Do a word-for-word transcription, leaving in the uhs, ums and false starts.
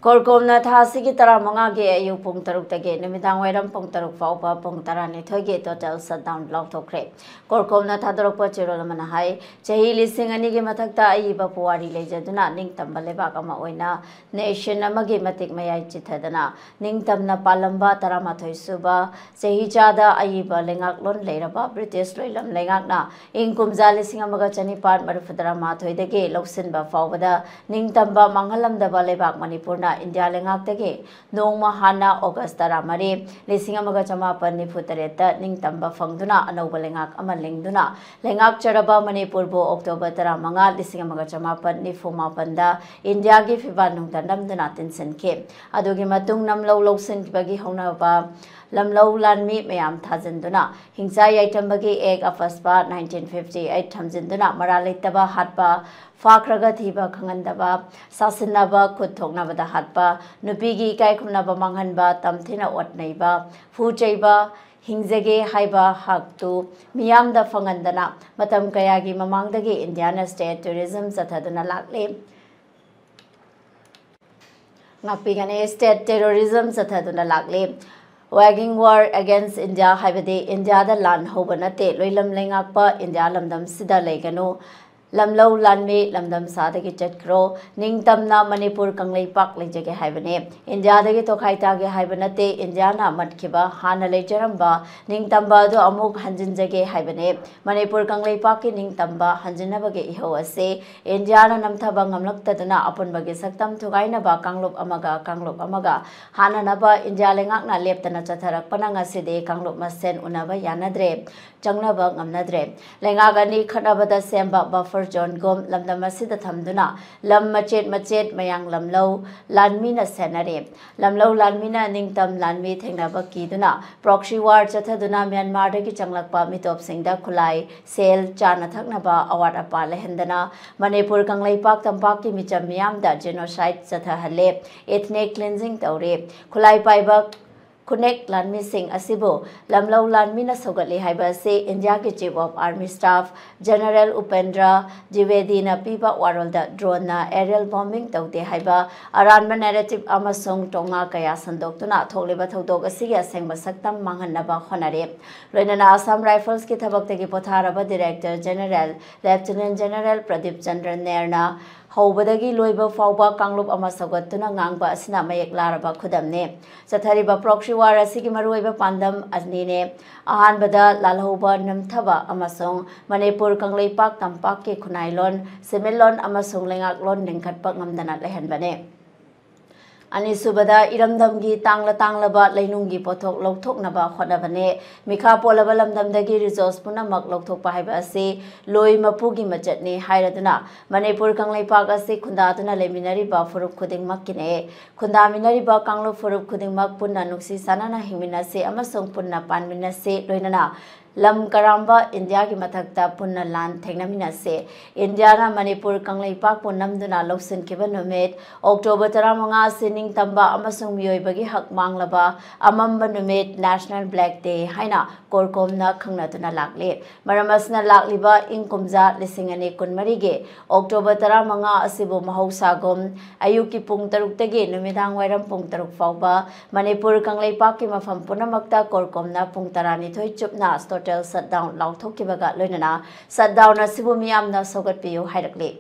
ꯀꯣꯔꯀꯣꯝꯅ ꯊꯥ ꯑꯁꯤꯒꯤ ꯇꯔꯥꯃꯉꯥꯒꯤ ꯑꯌꯨꯛ ꯄꯨꯡ ꯇꯔꯨꯛꯇꯒꯤ ꯅꯨꯃꯤꯗꯥꯡ ꯋꯥꯏꯔꯝ ꯄꯨꯡ ꯇꯔꯨꯛ ꯐꯥꯎꯕ ꯄꯨꯡ ꯇꯔꯥꯅꯤꯊꯣꯏꯒꯤ total shutdown ꯂꯥꯎꯊꯣꯛꯈ꯭ꯔꯦ꯫ ꯀꯣꯔꯀꯣꯝꯅ ꯊꯥꯗꯣꯔꯛꯄ ꯆꯦꯔꯣꯜ ꯑꯃꯅ ꯍꯥꯏ, ꯆꯍꯤ ꯂꯤꯁꯤꯡ ꯑꯅꯤꯒꯤ ꯃꯊꯛꯇ ꯑꯏꯕ ꯄꯨꯋꯥꯔꯤ ꯂꯩꯖꯗꯨꯅ ꯅꯤꯡꯇꯝꯕ ꯂꯩꯕꯥꯛ ꯑꯃ ꯑꯣꯏꯅ nation ꯑꯃꯒꯤ ꯃꯇꯤꯛ ꯃꯌꯥꯏ ꯆꯤꯊꯗꯅ ꯅꯤꯡꯇꯝꯅ ꯄꯥꯜꯂꯝꯕ ꯇꯔꯥꯃꯥꯊꯣꯏ ꯁꯨꯕ ꯆꯍꯤꯆꯥꯗ ꯑꯏꯕ ꯂꯩꯉꯥꯛꯂꯣꯟ ꯂꯩꯔꯕ ꯕ꯭ꯔꯤꯇꯤꯁ ꯂꯣꯏꯂꯝ ꯂꯩꯉꯥꯛꯅ ꯏꯪ ꯀꯨꯝꯖꯥ ꯂꯤꯁꯤꯡ ꯑꯃꯒ ꯆꯅꯤꯄꯥꯟ ꯃꯔꯤꯐꯨꯇꯔꯥꯃꯥꯊꯣꯏꯗꯒꯤ ꯂꯧꯁꯤꯟꯕ ꯐꯥꯎꯕꯗ ꯅꯤꯡꯇꯝꯕ ꯃꯥꯡꯍꯜꯂꯝꯗꯕ ꯂꯩꯕꯥꯛ ꯃꯅꯤꯄꯨꯔꯅ ꯏꯟꯗꯤꯌꯥ ꯂꯩꯉꯥꯛꯇꯒꯤ ꯅꯣꯡꯃ ꯍꯥꯟꯅ August ꯇꯔꯥꯃꯔꯤ, ꯂꯤꯁꯤꯡ ꯑꯃꯒ ꯆꯃꯥꯄꯟ ꯅꯤꯐꯨ ꯇꯔꯦꯠꯇ ꯅꯤꯡꯇꯝꯕ ꯐꯪꯗꯨꯅ ꯑꯅꯧꯕ ꯂꯩꯉꯥꯛ ꯑꯃ ꯂꯤꯡꯗꯨꯅ ꯂꯩꯉꯥꯛꯆꯔꯕ ꯃꯅꯤꯄꯨꯔꯕꯨ October ꯇꯔꯥꯃꯉꯥ, ꯂꯤꯁꯤꯡ ꯑꯃꯒ ꯆꯃꯥꯄꯟ ꯅꯤꯐꯨ ꯃꯥꯄꯟꯗ ꯏꯟꯗꯤꯌꯥꯒꯤ ꯐꯤꯕꯥꯟꯅꯨꯡꯗ ꯅꯝꯗꯨꯅ ꯇꯤꯟꯁꯤꯟꯈꯤ꯫ ꯑꯗꯨꯒꯤ ꯃꯇꯨꯡ ꯅꯝꯂꯧ ꯂꯧꯁꯤꯟꯈꯤꯕꯒꯤ ꯍꯧꯅꯕ ꯂꯝꯂꯧ ꯂꯥꯟꯃꯤ ꯃꯌꯥꯝ ꯊꯥꯖꯤꯟꯗꯨꯅ ꯍꯤꯡꯆꯥ ꯌꯥꯏꯇꯝꯕꯒꯤ Act of Aspa nineteen fifty eight ꯊꯝꯖꯤꯟꯗꯨꯅ ꯃꯔꯥꯜ ꯂꯩꯇꯕ ꯍꯥꯠꯄ, ꯐꯥꯈ꯭ꯔꯒ ꯊꯤꯕ ꯈꯪꯍꯟꯗꯕ, ꯁꯥꯁꯤꯟꯅꯕ ꯈꯨꯠ ꯊꯣꯛꯅꯕꯗ ꯍꯥꯠꯄ, ꯅꯨꯄꯤꯒꯤ ꯏꯀꯥꯏ ꯈꯨꯝꯅꯕ ꯃꯥꯡꯍꯟꯕ, ꯇꯝꯊꯤꯅ ꯑꯣꯠ ꯅꯩꯕ, ꯐꯨ ꯆꯩꯕ, ꯍꯤꯡꯖꯒꯦ ꯍꯥꯏꯕ ꯍꯛꯇꯨ ꯃꯤꯌꯥꯝꯗ ꯐꯪꯍꯟꯗꯅ ꯃꯇꯝ ꯀꯌꯥꯒꯤ ꯃꯃꯥꯡꯗꯒꯤ ꯏꯟꯗꯤꯌꯥꯅ state terrorism ꯆꯠꯊꯗꯨꯅ ꯂꯥꯛꯂꯤ꯫ ꯉꯥꯛꯄꯤꯒꯅꯤ, state terrorism ꯆꯠꯊꯗꯨꯅ ꯂꯥꯛꯂꯤ꯫ Waging war against India ꯍꯥꯏꯕꯗꯤ ꯏꯟꯗꯤꯌꯥꯗ ꯂꯥꯟ ꯍꯧꯕ ꯅꯠꯇꯦ, ꯂꯣꯏꯂꯝ ꯂꯩꯉꯥꯛꯄ ꯏꯟꯗꯤꯌꯥ ꯂꯝꯗꯝꯁꯤꯗ ꯂꯩꯒꯅꯨ, ꯂꯝꯂꯧ ꯂꯥꯟꯃꯤ ꯂꯝꯗꯝꯁꯥꯗꯒꯤ ꯆꯠꯈ꯭ꯔꯣ, ꯅꯤꯡꯇꯝꯅ ꯃꯅꯤꯄꯨꯔ ꯀꯪꯂꯩꯄꯥꯛ ꯂꯩꯖꯒꯦ ꯍꯥꯏꯕꯅꯦ꯫ ꯏꯟꯗꯤꯌꯥꯗꯒꯤ ꯇꯣꯈꯥꯏ ꯇꯥꯒꯦ ꯍꯥꯏꯕ ꯅꯠꯇꯦ, ꯏꯟꯗꯤꯌꯥꯅ ꯃꯠꯈꯤꯕ ꯍꯥꯟꯅ ꯂꯩꯖꯔꯝꯕ ꯅꯤꯡꯇꯝꯕ ꯑꯗꯨ ꯑꯃꯨꯛ ꯍꯟꯖꯤꯟꯖꯒꯦ ꯍꯥꯏꯕꯅꯦ꯫ ꯃꯅꯤꯄꯨꯔ ꯀꯪꯂꯩꯄꯥꯛꯀꯤ ꯅꯤꯡꯇꯝꯕ ꯍꯟꯖꯤꯟꯅꯕꯒꯤ ꯏꯍꯧ ꯑꯁꯤ ꯏꯟꯗꯤꯌꯥꯅ ꯅꯝꯊꯕ ꯉꯝꯂꯛꯇꯗꯨꯅ ꯑꯄꯨꯟꯕꯒꯤ ꯁꯛꯇꯝ ꯊꯨꯒꯥꯏꯅꯕ ꯀꯥꯡꯂꯨꯞ ꯑꯃꯒ ꯀꯥꯡꯂꯨꯞ ꯑꯃꯒ ꯍꯥꯠꯅꯅꯕ ꯏꯟꯗꯤꯌꯥ ꯂꯩꯉꯥꯛꯅ ꯂꯦꯞꯇꯅ ꯆꯠꯊꯔꯛꯄꯅ ꯉꯁꯤꯗꯤ ꯀꯥꯡꯂꯨꯞ ꯃꯁꯦꯟ ꯎꯅꯕ ꯌꯥꯅꯗ꯭ꯔꯦ, ꯆꯪꯅꯕ ꯉꯝꯅꯗ꯭ꯔꯦ꯫ ꯂꯩꯉꯥꯛ ꯑꯅꯤ ꯈꯠꯅꯕꯗ ꯁꯦꯝꯕ buffer zoneꯒꯨꯝ ꯂꯝꯗꯝ ꯑꯁꯤꯗ ꯊꯝꯗꯨꯅ ꯂꯝ ꯃꯆꯦꯠ ꯃꯆꯦꯠ ꯃꯌꯥꯡ ꯂꯝꯂꯧ ꯂꯥꯟꯃꯤꯅ ꯁꯦꯟꯅꯔꯤ꯫ ꯂꯝꯂꯧ ꯂꯥꯟꯃꯤꯅ ꯅꯤꯡꯇꯝ ꯂꯥꯟꯃꯤ ꯊꯦꯡꯅꯕ ꯀꯤꯗꯨꯅ proxy war ꯆꯠꯊꯗꯨꯅ ꯃ꯭ꯌꯥꯟꯃꯥꯔꯗꯒꯤ ꯆꯪꯂꯛꯄ ꯃꯤꯇꯣꯞꯁꯤꯡꯗ ꯈꯨꯠꯂꯥꯏ, ꯁꯦꯜ, ꯆꯥꯅ ꯊꯛꯅꯕ ꯑꯋꯥꯠ ꯑꯄꯥ ꯂꯩꯍꯟꯗꯅ ꯃꯅꯤꯄꯨꯔ ꯀꯪꯂꯩꯄꯥꯛ ꯇꯝꯄꯥꯛꯀꯤ ꯃꯤꯆꯝ ꯃꯤꯌꯥꯝꯗ genocide ꯆꯠꯊꯍꯜꯂꯦ, ethnic cleansing ꯇꯧꯔꯦ꯫ ꯈꯨꯠꯂꯥꯏ ꯄꯥꯏꯕ ꯈꯨꯅꯦꯛ ꯂꯥꯟꯃꯤꯁꯤꯡ ꯑꯁꯤꯕꯨ ꯂꯝꯂꯧ ꯂꯥꯟꯃꯤꯅ ꯁꯧꯒꯠꯂꯤ ꯍꯥꯏꯕ ꯑꯁꯤ ꯏꯟꯗꯤꯌꯥꯒꯤ Chief of Army Staff General Upendra Dwivedina ꯄꯤꯕ ꯋꯥꯔꯣꯜꯗ drone ꯅ aerial bombing ꯇꯧꯗꯦ ꯍꯥꯏꯕ ꯑꯔꯥꯟꯕ narrative ꯑꯃꯁꯨꯡ ꯇꯣꯉꯥ ꯀꯌꯥ ꯁꯟꯗꯣꯛꯇꯨꯅ ꯊꯣꯛꯂꯤꯕ ꯊꯧꯗꯣꯛ ꯑꯁꯤꯒꯤ ꯑꯁꯦꯡꯕ ꯁꯛꯇꯝ ꯃꯥꯡꯍꯟꯅꯕ ꯍꯣꯠꯅꯔꯤ꯫ ꯂꯣꯏꯅꯅ Assam Rifles ꯀꯤ ꯊꯕꯛꯇꯒꯤ ꯄꯣꯊꯥꯔꯕ Director General Lieutenant General Pradeep Chandra Nair ꯅ ꯍꯧꯕꯗꯒꯤ ꯂꯣꯏꯕ ꯐꯥꯎꯕ ꯀꯥꯡꯂꯨꯞ ꯑꯃ ꯁꯧꯒꯠꯇꯨꯅ ꯉꯥꯡꯕ ꯑꯁꯤꯅ ꯃꯌꯦꯛ ꯂꯥꯔꯕ ꯈꯨꯗꯝꯅꯤ꯫ ꯆꯠꯊꯔꯤꯕ proxy war ꯑꯁꯤꯒꯤ ꯃꯔꯨꯑꯣꯏꯕ ꯄꯥꯟꯗꯝ ꯑꯅꯤꯅꯦ꯫ ꯑꯍꯥꯟꯕꯗ, ꯂꯥꯜꯍꯧꯕ ꯅꯝꯊꯕ ꯑꯃꯁꯨꯡ ꯃꯅꯤꯄꯨꯔ ꯀꯪꯂꯩꯄꯥꯛ ꯇꯝꯄꯥꯛꯀꯤ ꯈꯨꯟꯅꯥꯏꯂꯣꯟ, ꯁꯦꯟꯃꯤꯠꯂꯣꯟ ꯑꯃꯁꯨꯡ ꯂꯩꯉꯥꯛꯂꯣꯟ ꯂꯤꯡꯈꯠꯄ ꯉꯝꯗꯅ ꯂꯩꯍꯟꯕꯅꯤ꯫ ꯑꯅꯤꯁꯨꯕꯗ, ꯏꯔꯝꯗꯝꯒꯤ ꯇꯥꯡꯂ ꯇꯥꯡꯂꯕ ꯂꯩꯅꯨꯡꯒꯤ ꯄꯣꯠꯊꯣꯛ ꯂꯧꯊꯣꯛꯅꯕ ꯍꯣꯠꯅꯕꯅꯤ꯫ ꯃꯤꯈꯥ ꯄꯣꯜꯂꯕ ꯂꯝꯗꯝꯗꯒꯤ resource ꯄꯨꯝꯅꯃꯛ ꯂꯧꯊꯣꯛꯄ ꯍꯥꯏꯕ ꯑꯁꯤ ꯂꯣꯏ ꯃꯄꯨꯒꯤ ꯃꯆꯠꯅꯤ ꯍꯥꯏꯔꯗꯨꯅ ꯃꯅꯤꯄꯨꯔ ꯀꯪꯂꯩꯄꯥꯛ ꯑꯁꯤ ꯈꯨꯟꯗꯥꯗꯨꯅ ꯂꯩꯃꯤꯟꯅꯔꯤꯕ ꯐꯨꯔꯨꯞ ꯈꯨꯗꯤꯡꯃꯛꯀꯤꯅꯦ꯫ ꯈꯨꯟꯗꯥꯃꯤꯟꯅꯔꯤꯕ ꯀꯥꯡꯂꯨꯞ ꯐꯨꯔꯨꯞ ꯈꯨꯗꯤꯡꯃꯛ ꯄꯨꯟꯅ ꯅꯨꯡꯁꯤ ꯆꯥꯟꯅꯅ ꯍꯤꯡꯃꯤꯟꯅꯁꯤ ꯑꯃꯁꯨꯡ ꯄꯨꯟꯅ ꯄꯥꯟꯃꯤꯟꯅꯁꯤ, ꯂꯣꯏꯅꯅ ꯂꯝ ꯀꯔꯥꯝꯕ ꯏꯟꯗꯤꯌꯥꯒꯤ ꯃꯊꯛꯇ ꯄꯨꯟꯅ ꯂꯥꯟ ꯊꯦꯡꯅꯃꯤꯟꯅꯁꯤ꯫ ꯏꯟꯗꯤꯌꯥꯅ ꯃꯅꯤꯄꯨꯔ ꯀꯪꯂꯩꯄꯥꯛꯄꯨ ꯅꯝꯗꯨꯅ ꯂꯧꯁꯤꯟꯈꯤꯕ ꯅꯨꯃꯤꯠ, October ꯇꯔꯥꯃꯉꯥ ꯑꯁꯤ ꯅꯤꯡꯇꯝꯕ ꯑꯃꯁꯨꯡ ꯃꯤꯑꯣꯏꯕꯒꯤ ꯍꯛ ꯃꯥꯡꯂꯕ ꯑꯃꯝꯕ ꯅꯨꯃꯤꯠ, National Black Day ꯍꯥꯏꯅ ꯀꯣꯔꯀꯣꯝꯅ ꯈꯪꯅꯗꯨꯅ ꯂꯥꯛꯂꯤ꯫ ꯃꯔꯝ ꯑꯁꯤꯅ ꯂꯥꯛꯂꯤꯕ ꯏꯪ ꯀꯨꯝꯖꯥ ꯂꯤꯁꯤꯡ ꯑꯅꯤ ꯀꯨꯟꯃꯔꯤꯒꯤ October ꯇꯔꯥꯃꯉꯥ ꯑꯁꯤꯕꯨ ꯃꯍꯧꯁꯥꯒꯨꯝ ꯑꯌꯨꯛꯀꯤ ꯄꯨꯡ ꯇꯔꯨꯛꯇꯒꯤ ꯅꯨꯃꯤꯗꯥꯡ ꯋꯥꯏꯔꯝ ꯄꯨꯡ ꯇꯔꯨꯛ ꯐꯥꯎꯕ ꯃꯅꯤꯄꯨꯔ ꯀꯪꯂꯩꯄꯥꯛꯀꯤ ꯃꯐꯝ ꯄꯨꯝꯅꯃꯛꯇ ꯀꯣꯔꯀꯣꯝꯅ ꯄꯨꯡ ꯇꯔꯥꯅꯤꯊꯣꯏ ꯆꯨꯞꯅ total shutdown ꯂꯥꯎꯊꯣꯛꯈꯤꯕꯒ ꯂꯣꯏꯅꯅ shutdown ꯑꯁꯤꯕꯨ ꯃꯤꯌꯥꯝꯅ ꯁꯧꯒꯠꯄꯤꯌꯨ ꯍꯥꯏꯔꯛꯂꯤ꯫